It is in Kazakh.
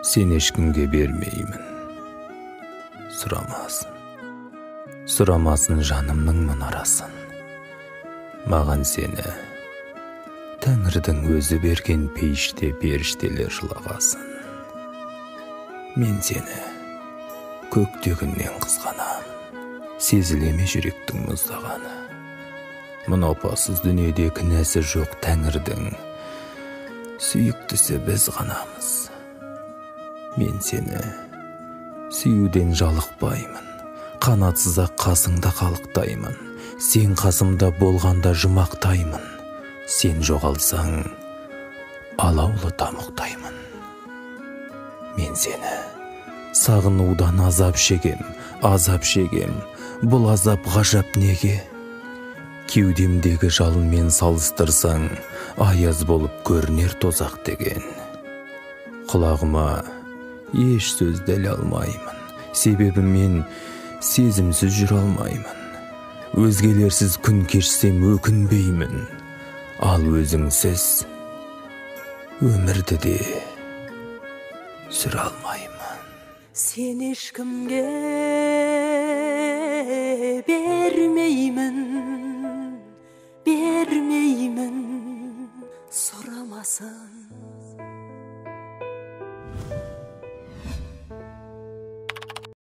Сені ешкімге бермеймін. Сұрамасын. Сұрамасын жанымның мұнарасын. Маған сені Тәңірдің өзі берген пейіште періштелер жылағасын. Мен сені көкте күннен қызғанамын. Сезіле ме жүректің мұздағаны? Мына опасыз дүниеде кінәсі жоқ Тәңірдің сүйіктісі біз ғанамыз. Мен сені сүюден жалықпаймын, қанатсыз-ақ қасыңда қалықтаймын. Сен қасымда болғанда жұмақтаймын, сен жоғалсаң алаулы тамұқтаймын. Мен сені сағынудан азап шегем, азап шегем. Бұл азап ғажап неге? Кеудемдегі жалынмен салыстырсаң, аяз болып көрінер тозақ деген. Құлағыма еш сөз дәл алмаймын, себебі мен сезімсіз жүре алмаймын. Өзгелерсіз күн кешсем өкінбеймін, ал өзіңсіз өмірді де сүре алмаймын. Сен ешкімге бермеймін, бермеймін. Сұрамасын.